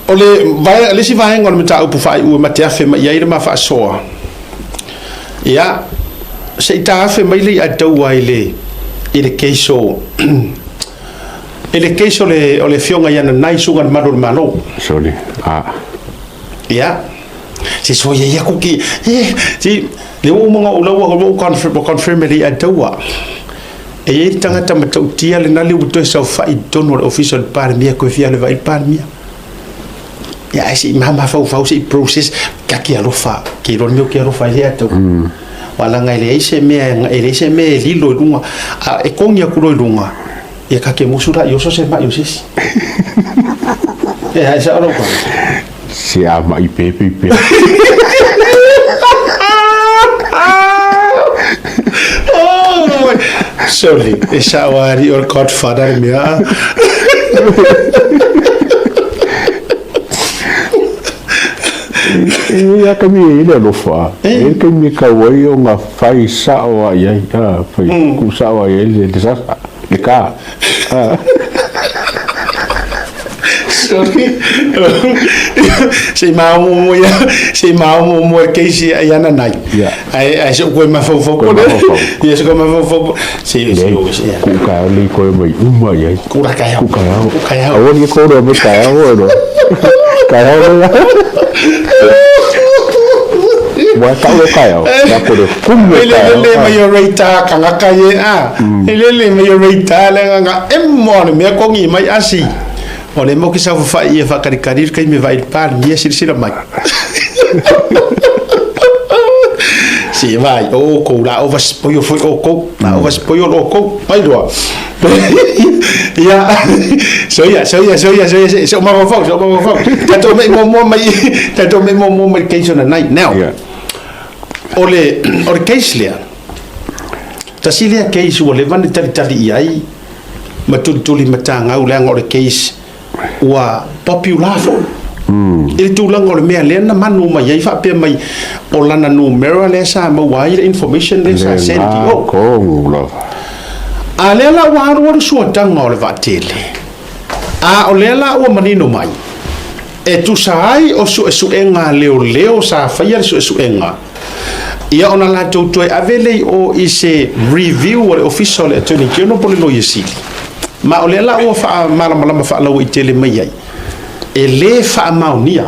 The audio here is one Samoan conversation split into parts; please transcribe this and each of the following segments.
O le vaega, le isi vaega o le mataupu faaiu e ma te afe mai i ai le ma faasoa, ia, se i ta afe mai le i'a taua i le case o i le case o le afioga ia Nanai Suga le Malu o le Malo. Sorry. Ah. Ia, se so ia ia kuki, e, si, le ua uma o lau ua confirm, confirm le i'a taua. E i ai le tagata matautia lena le ua toe saofai i totonu o le ofisa o le Palemia koe fia le vaai le Palemia. Ia ai se i mafaufau se i process ka ke alofa, ke iloa le mea o ke alofa ai le atau. Walaga e leai se mea, e leai se mea e lilo i luga, a e kogi atu loa i luga, ia ka ke musu la i oso se mai o sesi. E ai sa oro ka. Se a mai pepe pe. Oh, sorry, e sa wari o Godfather mea. E ia ka mi e le alofa. E ka mi ka wai o nga fai sa o ai ai. Ah, fai ku sa o ai ai le sa le ka. Ah. Sorry. Se mau mo ia, se mau mo mo ke si ai ana nai. Ai ai se ko ma fau fau ko. Ia se ko ma fau fau. Se se se. Ku ka le ko mai uma ia. Ku ra ka Ku ka Ku ka Awo ni ko ro mo ka o ro. Ka o ro. Wa ka o ka o. Ya ko ro kumu ka. Ele le mai o reita ka ngaka ye a. Ele le mai o reita le nga e mo le mea kongi mai asi. O le mo ki sa fa i e fa kari kari kai me vai pa mi sila sila mai. Si vai o ko la o vas po yo foi o ko la o vas po yo o ko mai doa. Ia so ia so ia so ia so ia so ma fau so ma fau. Ta to me mo mo mai ta to me mo mo mai case na nai. Now. O le case lea. Tasi lea case ua leva ona talitali i ai ma tulituli matagau leaga o le case ua popular foi. I le tulaga o le mea lea na manu mai ai faapea mai o lana numera lea sa maua ai le information lea sa send i o. A lea la ua alu alu suataga o le vaatele. A o lea la ua manino mai e tusa ai o suesuega a leoleo sa faia le suesuega ia ona latou toe ave lea i o i se review a le Ofisa o le Attorney General po o le Loia Sili. Ma o lea la ua faamalamalama faalauaitele mai ai, e lē faamaonia.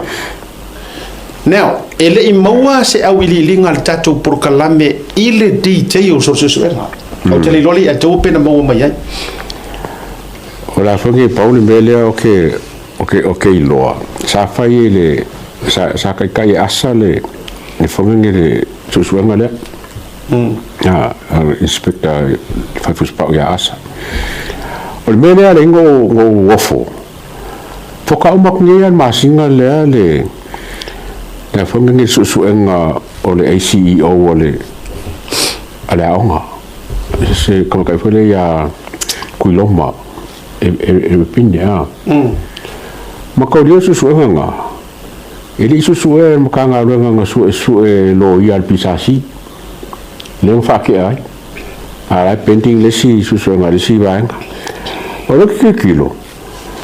Now, e le i maua se auiliiliga a le tatou polokalame i le details o le suesuega. Ou te le iloa le ia pe na maua mai ai. O la foi ke pau le mea lea o ke o ke o ke iloa. Sa fai e le sa sa kai kai asa le le whangenge le suesuega lea. A inspector Faifusipau ia Asa. O le mea lea le ingo ngo ofo. Foka uma ku ia masinga lea le le whangenge suesuega o le ACEO o le a le aoga. Se kama kai fole ia Kuiloma e e e pine a. Ma ka rio suesuega nga. E le i suesue e Matagaluega na suesue loia a le PSC, lea na faatea ai, a la e pending le isi suesuega a le isi vaega. O lea ou te tilotilo,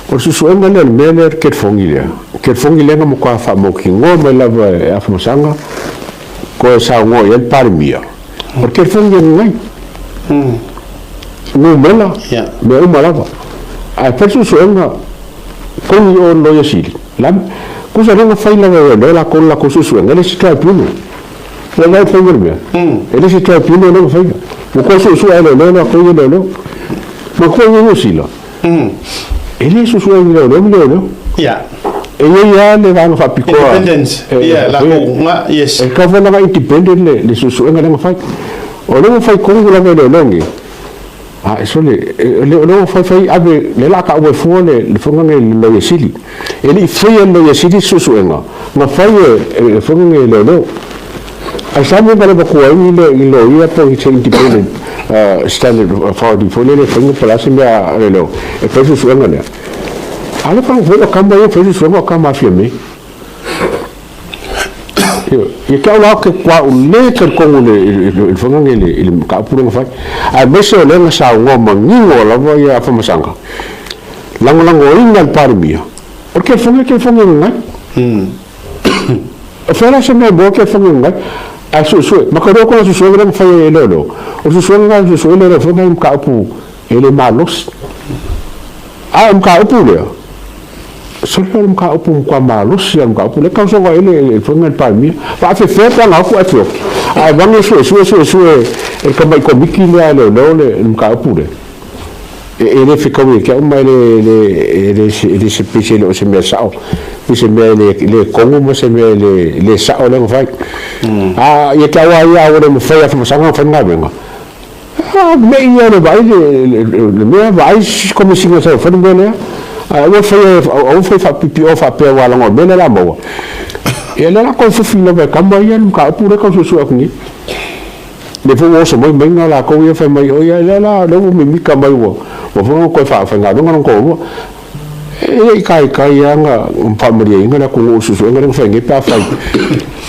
o le suesuega lea o le mea lea le telefoni lea, telefoni lea na matua faamautinoa mai lava e Afamasaga toe saunoa i ai le Palemia, o le telefoni lea lenei. Numera, mea uma lava. Ae fai le suesuega Kogi o le Loia Sili, la, kusa lea na fai lava e lea latou le latou suesuega, e le se tribunal. Ua vaai faiga le mea. E le se tribunal lea na faia. Ua toe suesue e leoleo latou ia leoleo. Ma koe ia Niu Sila, e le suesue ni leoleo ni leoleo. E i ai lava le vaega faapitoa. Independence. Yeah, latou nga, yes. E tatau foi ona independent le suesuega lea na fai. O lea ua fai tonu lava e leoleo nei, A e sole, e le o lea ua fai fai ave, lea la ka ave fua le le fonga nge le Loia Sili. E le i faia e le Loia Sili se suesuega, na fai e le fonga nge leoleo. Ai sa mea na matua ai ni le ni loia po o se independent standard authority foi lele e faia po o le a se mea a leoleo e fai suesuega lea. A lea faalogo foi o kama ia e fai suesuega o kama a Fiame. Ia te au la ke kua u le talitonu i le faiga nei i le mataupu lea na fai. Aemaise o lea na saunoa manino lava ia Afamasaga, lagolagoina le Palemia O le kelefoga e kelefoga e gagai. O fea la se mea e maua kelefoga e gagai? Ae suesue, ma ka lua kona suesuega lea na fai e leoleo, o le suesuega lena na suesue e leoleo foi nai mataupu e le malosi. A o le mataupu lea, sole o le mataupu matua malosi lava o le mataupu lea, tausoga ai le fofoga i le Palemia. Faafefea pe ana o atu ae feoti, ae vane suesue suesue e le tamai komiti lea a leoleo le mataupu lea. E le fetaui ia te au ma e le se pei se le o se mea sao, pei se mea e le tonu ma se mea e le sao lea na fai. A ia te au lava ia, a ua le mafai e Afamasaga ona fai le galuega, a mei ia le vaai le mea, vaai si komesina sa fai le mea lea. Ae aua fai aua fai faapipio faapea ua laga o le mea lea o le a maua. Ia lea la tou fufi lava e tama ia le mataupu lea tau suesue atu nei. Lea foi ua oso mai maiga latou ia fai mai, oi ai lea la, lea ua mimita mai ua ua foi ona toe faafaigaluega lona toalua. E le i taitai lava na faamalieina le atunuu i le suesuega lea na fai nei pe afai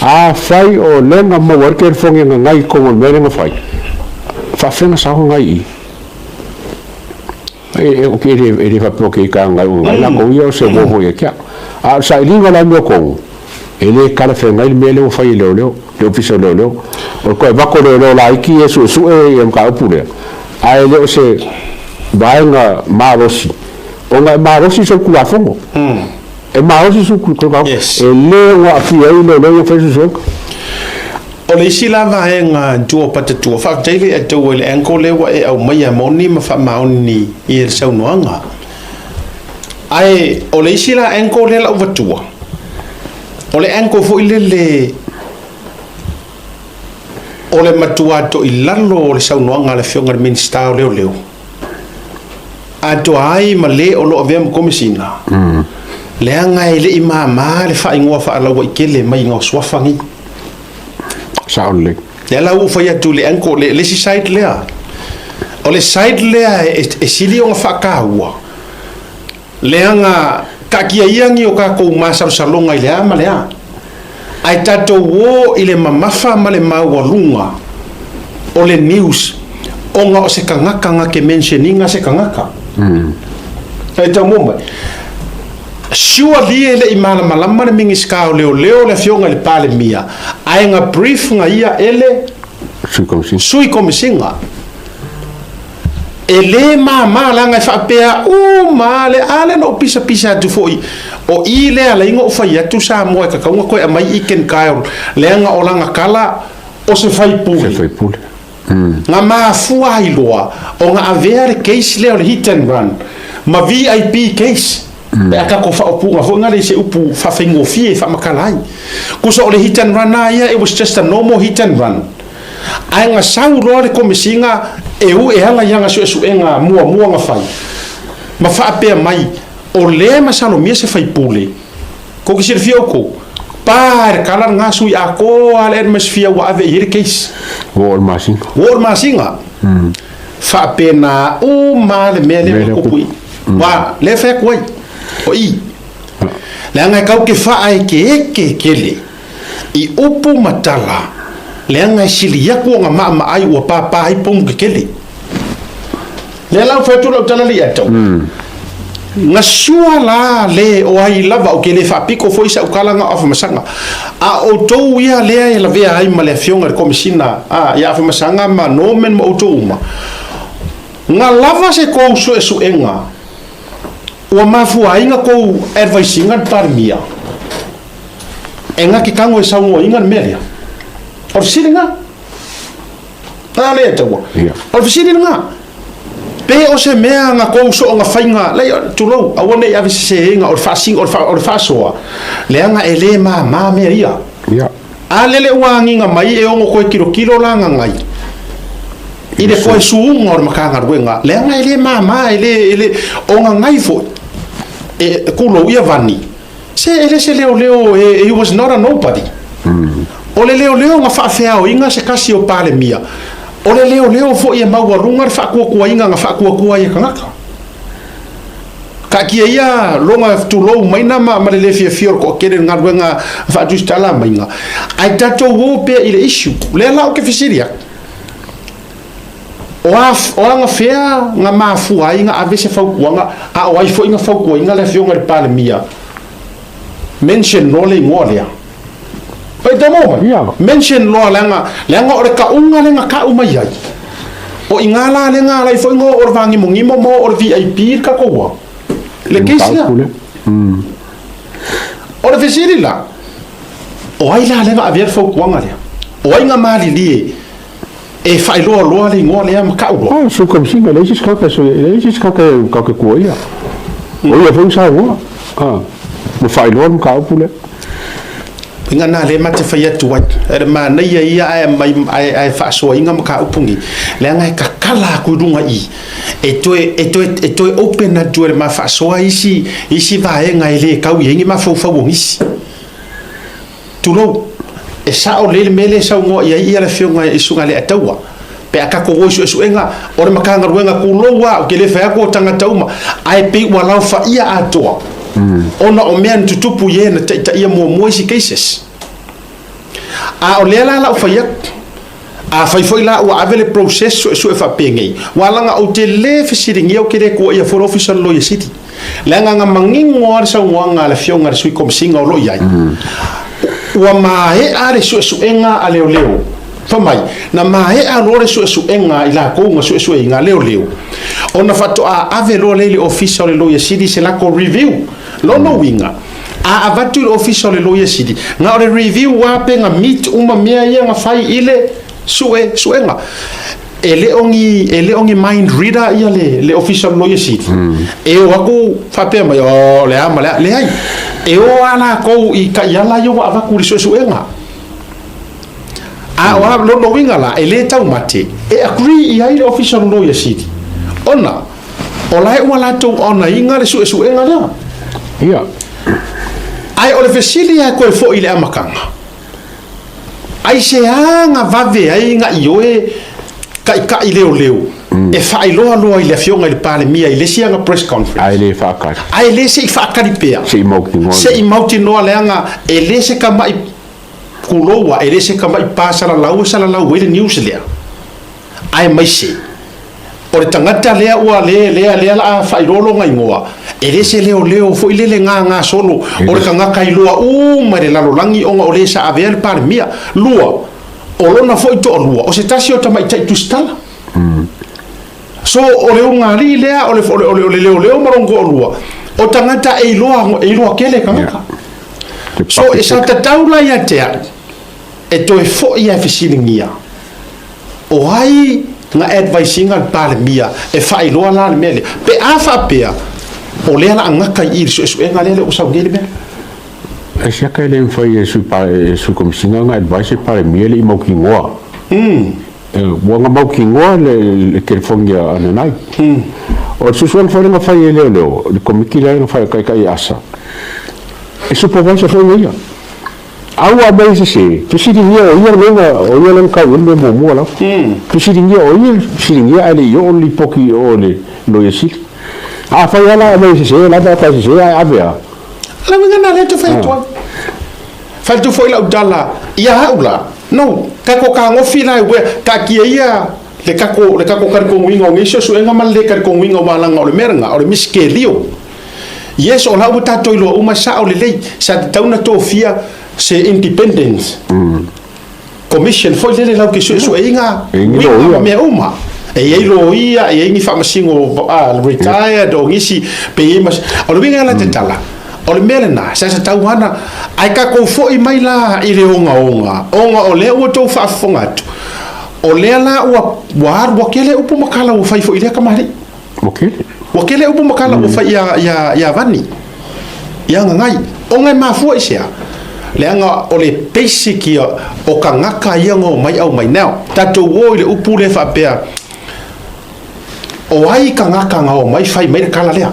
afai o lea na maua ai le telefoni e gagai i totonu o le mea lea na fai, e faafefea ona sao gagai i i? E le faapea o ke ita gagai o gagai latou ia o se uo foi ia te au. A o le sailiga o le amiotonu, e le talafeagai le mea lea ua fai e leoleo, le Ofisa o Leoleo. O le toe avatu o leoleo laiti ia e suesue le mataupu lea, ae le o se vaega malosi, ona e malosi solitulafono. E malosi solitulafono, e le ono aafia ai leoleo ia fai suesuega. O le isi la vaega tua patatua, faafetai le ataua i le angle lea ua e aumaia moni ma faamaoni i le saunoaga. Ae o le isi la angle lea lau vatua, o le angle foi lele o le matua toilalo o le saunoaga a le Afioga i le Minisita o Leoleo, atoa ai ma le o lo o avea ma Komesina, leaga e le i mama le faaigoa faalauaitele mai iga o suafa nei. Sao lelei. Lea la ua ou fai atu i le angle, le isi side lea. O le side lea e sili ona faataua, leaga taatia ia ni o tatou masalosaloga i le a ma le a, ae tatou o i le mamafa ma le maualuga o le news ona o se tagata na te mention ina se tagata. E tau mua mai. Surely e le i malamalama le Minisita o Leoleo le Afioga i le Palemia, ae na brief na ia e le Sui Komesina. E lē māmā leaga e faapea uma lava le a lea na ou pisapisa atu foi o i lea ala ai na ou fai atu Samoa e tatau ona toe aumai Eken Kyle leaga o lana tala o se faipule. Se faipule. Na mafua ai loa ona avea le case lea o le hit and run ma VIP case pe a tatou faaupuga foi na le i se upu faafaigofie e faamatala ai. Tusa o le hit and run lava ia it was just a normal hit and run. Ae na sau loa le Komesina e u e ala i ana suesuega muamua na fai, ma faapea mai, O lea masalomia se faipule, kou te silafia oukou, pa e le kala lena sui atoa le atmosphere ua ave i ai le case. Ua oo i le masina. Ua oo i le masina. Faapena uma le mea lea ua tupu i. Ua, lea e fai atu ai, o i. Leaga e tau te faaekeeke tele. I upu ma tala, leaga e sili atu ona maamaai ua pāpā ai pomu kekele. Lea la ua fai atu lau tala le ia tau. Na sua la le o ai lava ou te le faapiko foi sau tala na o Afamasaga. A o outou ia lea e lavea ai ma le afioga i le Komesina a ia Afamasaga ma Norman ma outou uma, na lava se tou suesuega ua mafua ai na tou advise ina le Palemia. E nga ke kago e saunoaina le mea lea. O le fesili lena. A lea e taua. O le fesili lena. Pe o se mea na kou soonga faiga, lei, tulou, aua ne i ave seseina o le faasino, o le faasoa, leaga e le māmā mea ia. A lele ua agiga mai e ono toe tilotilo la gagai i le toe suuga o le Matagaluega, leaga e le māmā, e le, e le, o gagai foi, e, tulou, ia vani, Se e le se leoleo e, he was not a nobody. O le leoleo na faafeaoina se tasi o Palemia, o le leoleo foi e maualuga le faatuatuaina na faatuatua ai e tagata. Taatia ia lona tulou maina ma, ma le le fiafia o le toatele i le galuega faatusitala maiga, ae tatou o pea i le issue. Lea la ou te fesili atu, o a, o agafea na mafua ai na ave se fautuaga, a o ai foi na fautuaina le Afioga i le Palemia? Mention loa le igoa lea. Pai tau maua mai? Ia. Mention loa leaga, leaga o le kauga lea na kau mai ai. O i ngā la lea na alai foi ngo o le vāgimogimo ma o le VIP le tatou ua. Le case lea. Mataupu lea. O le fesili la, o ai la lea na avea le fautuaga lea? O ai na malilie e faailoa loa le igoa lea ma kau loa? Ah, Sui Komesina, e leai se isi tagata e leai se isi tagata e tatou te tuuaia. O ia foi na saunoa. Ah, ua faailoa le mataupu lea. Uiga na lea ma te fai atu ai. E le manaia ia ae aumai ae, ae faasoaina mataupu nei, leaga e tatala atu i luga i i. E toe, e toe, e toe open atu e le ma faasoa isi, isi vaega e le tau i ai ni mafaufau o nisi. Tulou, e sao lelei le mea lea e saunoa i ai ia le Afioga i le Susuga i le Aletaua. Pe a tatou o i suesuega o le Matagaluega, tulou lava, ou te le fai atu o tagata uma, ae pei ua laofaia atoa ona o mea na tutupu i e na taitaia muamua isi cases. A o lea la la ou fai atu, afai foi la ua ave le process suesue faapenei, ua laga ou te le fesiligia, ou te le tuuaia foi le Ofisa o le Loia Sili. Leaga na manino lava le saunoaga a le Afioga i le Sui Komesina o lo o i ai, ua maea le suesuega a leoleo. Fai mai, na maea loa le suesuega a i latou na suesueina a leoleo, ona faatoa ave loa lea i le Ofisa o le Loia Sili se latou review. Lona uiga, a avatu i le Ofisa o le Loia Sili, na o le review lava pe na meet uma mea ia na fai i le suesuega. E le o ni, e le o ni mind reader ia le, le Ofisa o le Loia Sili. E o atu faapea mai, oh, o le a ma le a. Leai, e o lava latou i taiala ia ua avatu i le suesuega. A o a lona uiga la, e le taumate, e agree i ai le Ofisa o le Loia Sili, ona o la e ua latou onaina le suesuega lea. Ia. Ae o le fesili lava e toe foi i le amataga, Aisea na vave ai na ioe taitai leoleo e faailoa loa i le Afioga i le Palemia i le isi ana press conference? Ae le faatali. Ae le se i faatali pea. Se i mautinoa. Se i mautinoa leaga e le se tamai kuloua, e le se tamai pa salalau e salalau ai le news lea. Aemaise, o le tagata lea ua le, lea, lea la a faailoa lona igoa, e le se leoleo foi lele gaga solo, o le tagata iloa uma i le lalolagi ona o le sa avea le Palemia. Lua, o lona foi toalua, o se tasi o tamaitai tusitala. So, o le ulugalii lea, o le, o le, o le, o le leoleo ma lona toalua, o tagata e iloa, e iloa tele tagata. So, e sa tatau la ia te au, e toe foi ae fesiligia, O ai na advise ina le Palemia e faailoa la le mea lea? Pe a faapea o lea la a gata i i le suesuega lea, lea ua sau nei le mea. E siaka e le mafai e Sui e Sui Komesina ona advise le Palemia e le i mautinoa. Ua na mautinoa le le telefoni a Nanai. O le suesuega foi lea na fai e leoleo, le komiti lea na fai e Taitai Asa, e supervisor foi ia. A ua aumai sese, fesiligia o ia lea na, o ia lea na tau i ai le mea muamua lava. Fesiligia o ia, fesiligia ae le i oo le lipoti i o i le Loia Sili. Afai lava la aumai sese, o la e faapea sese ae ave lava. O le uiga lena lea e tau fai atu ai. Fai atu foi lau tala ia au la, no, tatou tagofi la e uea, taatia ia le tatou, le tatou talitonuina o nei suesuega ma le le talitonuina aua leaga o le mea lena, o le misikelio. Yes, o la ua tatou iloa uma e sao lelei, sa tatau ona tofia se independence commission foi lele latou te suesueina uiga ma mea uma. E i ai loia, e i ai ni faamasino retired o nisi pe i ai ma... O le uiga la te tala, o le mea lena, sa tatau lava ona... Ae tatou foi mai la i le ogaoga, ona o lea ua outou faafofoga atu, o lea la ua alu, ua tele upu ma tala ua fai foi i lea kamali'i. Ua tele. Ua tele upu ma tala ua fai ia, ia, ia Vani, ia Gagai. Ona e mafua i se a? Leaga o le basic ia o tagata ia na omai aumai. Now, tatou o i le upu lea faapea, o ai tagata na omai fai mai le tala lea?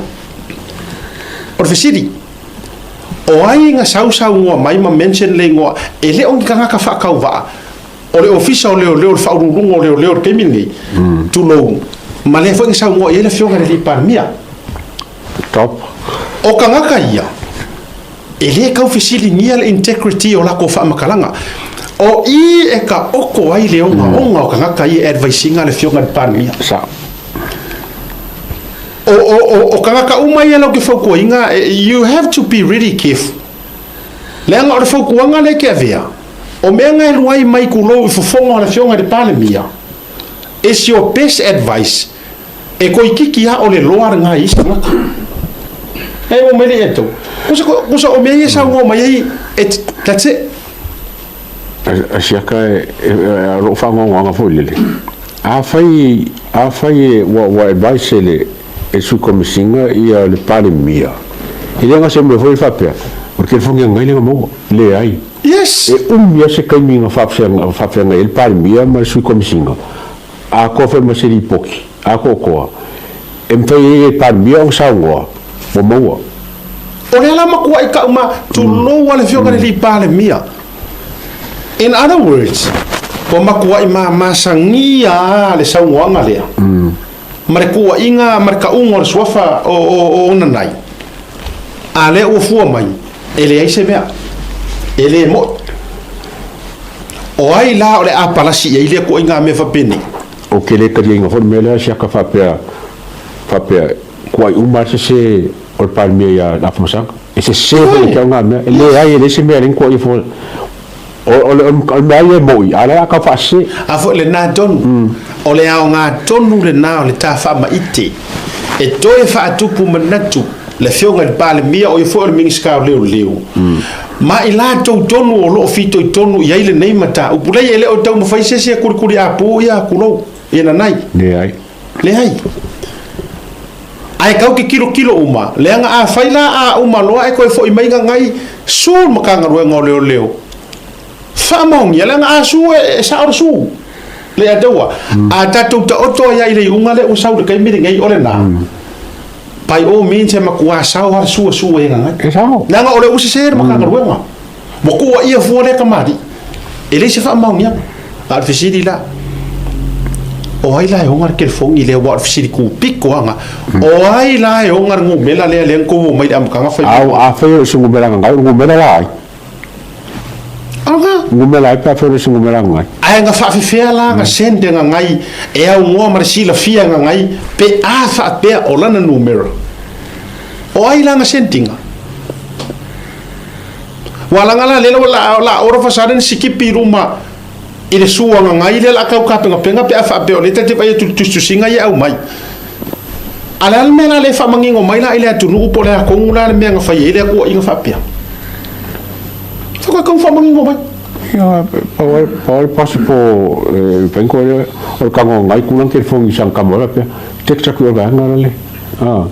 O le fesili, o ai na sausaunoa mai ma mention le igoa? E le o ni tagata faatauvaa. O le Ofisa o Leoleo, le Faauluuluga o Leoleo i le taimi lenei, tulou, ma lea foi na saunoa i ai le Afioga i le Alii Palemia. Top. O tagata ia, e le tau fesiligia le integrity o latou faamatalaga. O i e taoto ai le ogaoga o tagata ia e advise ina le Afioga i le Palemia. Sao. O, o, o, o tagata uma ia latou te fautuaina, you have to be really careful. Leaga o le fautuaga lea e te avea, o mea na e alu ai mai tulou i fofoga o le Afioga i le Palemia, is your best advice, e toeitiiti lava o le loa lena i isi tagata. E oo mai le ia tou. Kusa, kusa o mea ia e saunoa mai ai, it, that's it. Asiaka e, e, e, lou faanoanoaga foi lele. Afai, afai e, ua, ua advise e le, e Sui Komesina ia le Palemia, e le gase mea foi faapea, o le telefoni a ngai lea na maua. Leai. Yes. E umi lava se taimi na faafeagai ai le Palemia ma le Sui Komesina, atoa foi ma se lipoti atoatoa e mafai ai e le Palemia ona saunoa ua maua. O lea la matuai tau ma tulou lava le Afioga i le Palemia. In other words, ua matuai mamasagia lava le saunoaga lea ma le tuuaiga ma le tauga o le suafa o Nanai, a lea ua fua mai, e leai se mea, e le mo'i. O ai la o le a palasi i ai lea tuuaiga mea faapenei? Ou te le taliaina foi le mea lea, siaka faapea, faapea, kuai uma lava le sese o le Palemia ia Afamasaga. E sese foi ia te au na mea. E leai, e leai se mea e leai ni tuuaia fua. O le mea lava ia e mo'i, a o lea o le a tau faasese. A foi lena tonu, o le aoga tonu lena o le ta faamaite e toe faatupu manatu le Afioga i le Palemia, o ia foi o le Minisita o Leoleo, ma i latou tonu o lo o fitoitonu i ai lenei mataupu. Leai, e le o taumafai se isi e kulikuliapu ia tulou, ia nanai. Leai. Leai. Ae tau te tilotilo uma, leaga afai la a uma loa e toe foi mai Gagai, su le Matagaluega o Leoleo, faamaonia, leaga a su e sao le su. Le ataua, a tatou taoto ai lava i le iuga lea ua sau i le taimi lenei o lena, by all means e matua sao lava le su e su ai e Gagai. E sao. Leaga o lea ua sese le Matagaluega. Ua tuuaia fua lea kamali'i, e leai se faamaoniaga. A o le fesili la, o ai la e ona le telefoni lea aua o le fesili kūpito lava lena. O ai la e ona le numera lea lea na tou omai i le amataga fai mai? Au, afai o se numera gagai, o le numera la ai? Aga. Numera ai pe afai o se numera gagai. Ae na faafefea la na send e gagai e aunoa ma le silafia e gagai pe a faapea o lana numera? O ai la na send ina? Ua laga la lea ua la ora fasale ni sikipi i luma i le suaga ngai lea la tau kapengapenga pe a faapea o lea ta te vaai atu i le tusitusiga ia e aumai. A le a le mea la lea e faamanino mai la i le atunuu po o le a tonu la le mea na fai ai le atuaiga faapea? Faatoa tau faamanino mai. Ia, pau le possible mafai ona toe o le tago ngai tulaga telefoni i sana tama faapea, text atu i o le vaega la le. Ah,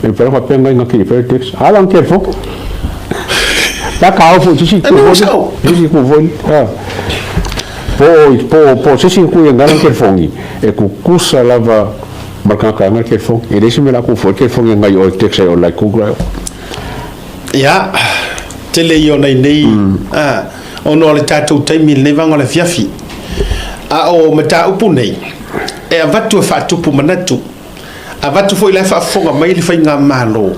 e pera faapea ngai ngaki i fai text. A lang telefoni. Ta ka au foi sisi ku foi. Sisi ku foi. Ah. Po po po sisi ku ia ngai telefoni. E ku kusa lava ma ka ka ngai telefoni. E le se mea ku foi telefoni ngai o text ai o lai ku gra. Ia, tele ia o nai nei, ah, ona o le tatou taimi i lenei vaega o le afiafi. A o mataupu nei, e avatu e faatupu manatu. Avatu foi la e faafofoga mai le faigamalo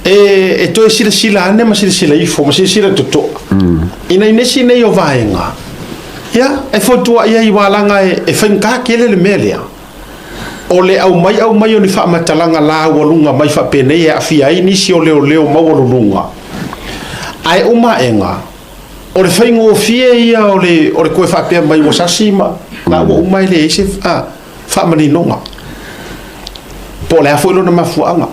e, e toe silasila ane ma silasila ifo ma silasila totoa mm. Ina i nisi nei o vaega ia e fautua'i ai ua laga e, e faigata tele le mea lea o le aumai aumai o ni faamatalaga laualuga mai faapenei e aafia ai nisi o leoleo maualuluga ae uma aega o le faigofie ia o le, o le toe faapea mai ua sasi ma la ua uma e leai se a, faamaninoga. Po o le a foi lona mafuaaga.